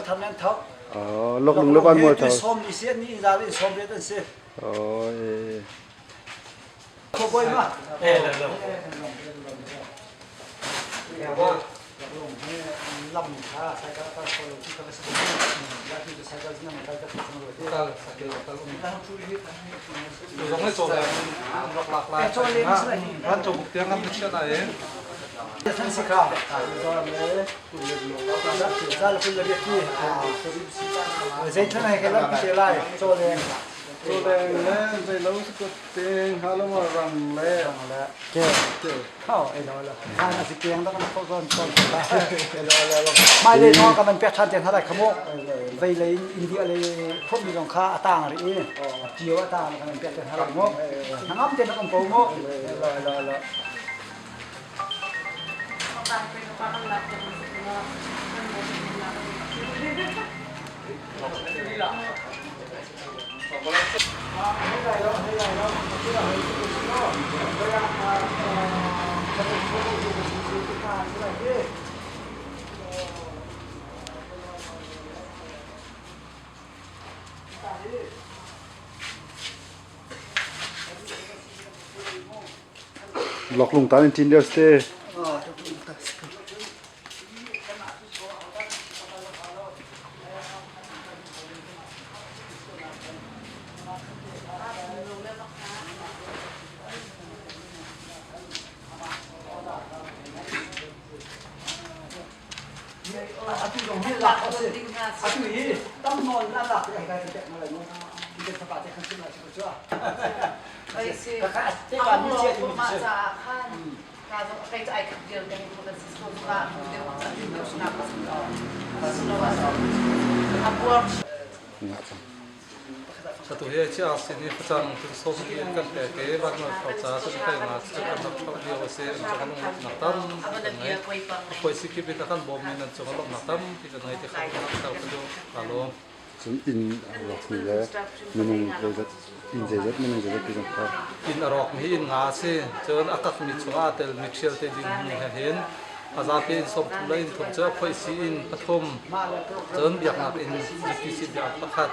thar nan thau. Loklung le van mual thau. Som ni si ni za in som riat an si. Oh e. Khoboi ma. Eh la la. Lam kha cycle kal kho lo ti ka si la ti cycle na kal ka chung lo ti kal cycle kal um tu zong le chaw le an rak lak lai ran chaw buk tiang kan chia na e san si kha zei thlan hai ka lam te lai chaw le Chaw le le zei lo si ko te ha lo ma rang le ke khao ai lo lo han a si keng da kan kho zon ton la lo lo lo mai le no ka man pek than ten ha lai khamo vei le India le phom mi zong kha atang ri i tio atang kan man pek ten ha lai mo nangam ten kan ko mo lo lo lo Loklung tan in tin lio si te. Atu zong hi lak a si. Atu hi tam nawn na lak ai kai te na lai mu. Ti te te khan sim la si ko chua. Ka ka te ka mi chia ti mi si. Atu hi chia sin i facang tu som ti an kan pek i van nawl thau ca tu kai nga chu kan rak thau lio a si an cung an um nak tam ti kan ngei a si kip in a kan bawm mi nan cung a lawmhnak tam ti kan ngei ti kha kan rak thau ka duh ka lawm. Cun inn a rawk mi le minung zeizat inn zeizat minung zeizat ti zong kha. Inn a rawk mi hi inn nga a si. Cun a kak mi chungah aa tel mi ṭhial te ding mi he hin a zapi in 30 le inn thum cu a phoihsi inn pathum cun biaknak inn GPC biak pakhat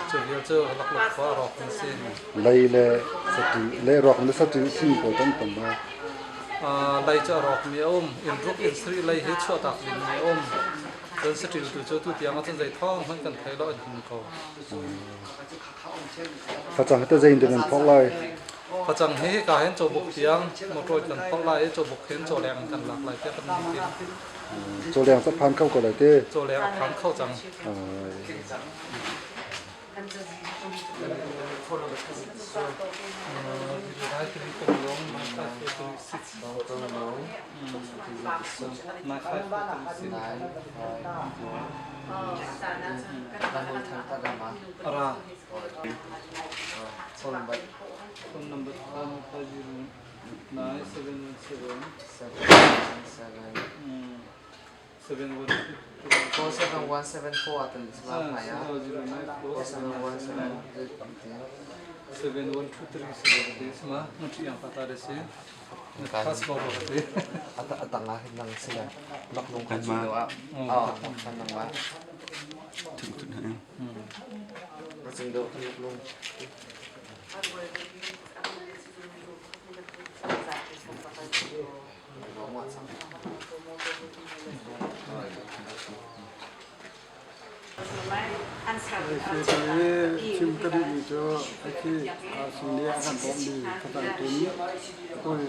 cu vial cu laklawk khua a rawk mi a si. Lei le saṭil le rawk le saṭil thing pawl kan tam ma. Lei cu a rawk mi a um. Inn ruk inn sarih lei hi chuahtak ding mi a um. Cun saṭil tu cu tutiang ah cun zei thawng hmanh kan thei lo an him ko. Facang hi zei in dah nan phorh lai? Facang hi hika hin cawbuk tiang motor in kan phorh lai i cawbuk hin cawleng in kan lak lai tiah kan ni tim. Cawleng cu phan kho ko lai te. Cawleng a phan kho cang. Phone number 509 717 7 47174 atan islam haya 4717 7123 sma ngati yang pata de si khas lo ro te ata atanga hin nang sila laklung kan chu lo a a kan nang wa Thun thun ha. Macing do kan laklung Chim ka duhmi cu khi sung nih a kan bawmhmi facang tun kul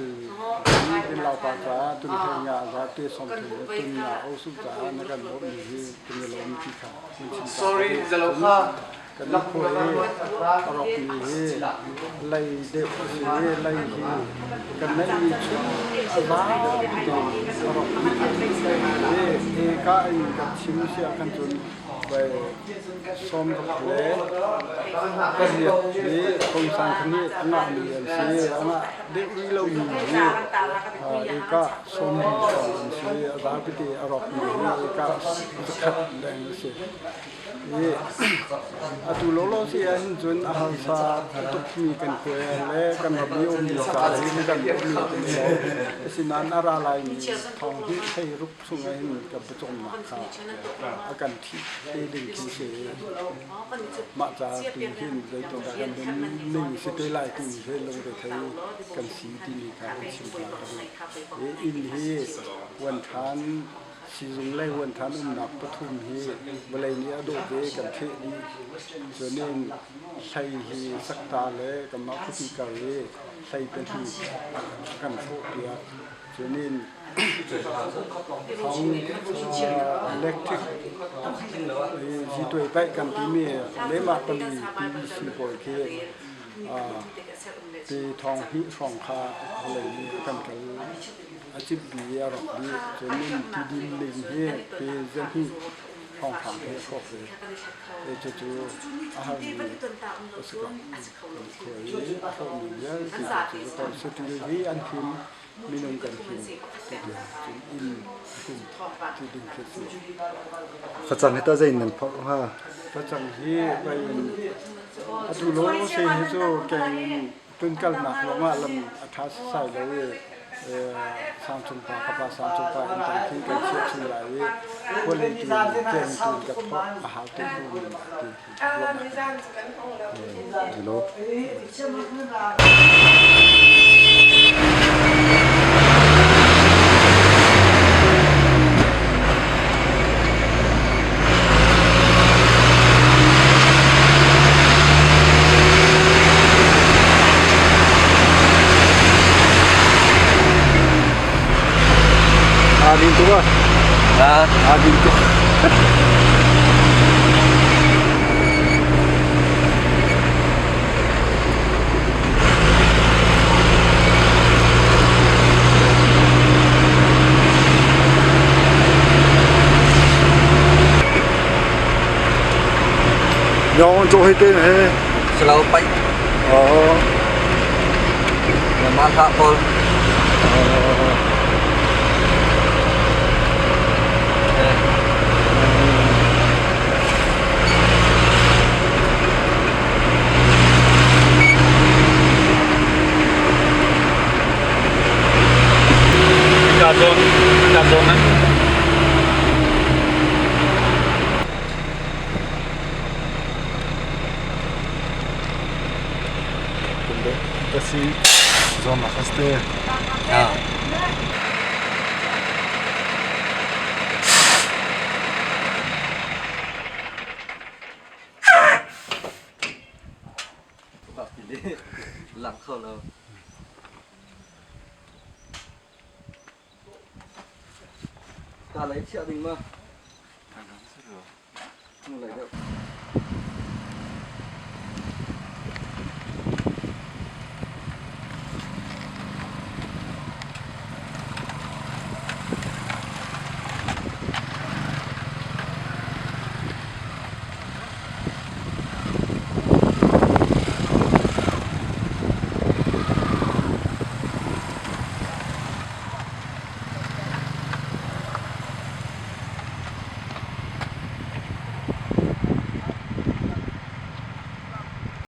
hi innlaupa caah tunhlei nga za te 30 le tun nga osu caah na kan bawmhmi hi kan i lawm ti kha nan chim ta Sorry, zalo kha. Kan khua hi a rawkmi hi lei deuh a si i lei hi kan neihmi chung a zapi te a rawkmi hi eka in kan chim si ahkhan cun vai 60 le pariat hi Kawngsang kha nih a ngahmi an si. A ngah deuh rih lomi hi eka 40 hrawng an si. A zapi te a rawkmi hi eka 100 leng a si. I atu lawlaw si ahhin cun a harsa tukmi kan khua le kan ram i ummi ca hi kan ummi kan si. Asinain a ra laimi thong hi thei ruk chung ahhin ka pawcawmnak kha a kan thih te ding khi si. Mah ca tu hin zeitindah kan ning si te lai timi hi lungrethei kan si timi kha kan chim hna ka duh. Hi inn hi vuanthan Sizung lei vuanthan umnak pathum hi vawlei nih a dawh ve kan theh dih. Cunin hlei hi sakta le kanmah khuapi kar i hlei pahnih a kan hrawhpiak. Cunin thong electric zituai paih kan timi lehmah pali PVC pawl khi ti thong hnih hrawng kha vawlei nih a kan kal. A cimhmi i a rawk dih. Cun in tidim ling hi pe zahnih hrawnghrang hi a hrawk ve. Cucu a harmi a si ko. Kan khua i a hrawhmi vialte cu cu saṭil hi an him, minung kan him ti tiang cun inn a him ti ding khi a si. Facang hi tah zei in nan phorh hnga? Facang hi vai in atu lawng se hi cu keng in Tunkalnak lawngah lam a ṭha sasai lo i sangchung pa fapa sangchung pa inn tang khi kan chiah chung lai i khualei tu in keng tu in ka thawh a hau te ko men ti khi ruahnak ka ngei. Hello. Aa din tuk ah. Aa din tuk. Nyong chỗ hi tên he. Selo pai. Oh. Ma hlah pawl. Ka zawn, ka zawn eh. Kasi zawn ah te. Ah. Lang kho lo. Ta lei chiah ding ma? Nu lei deuh.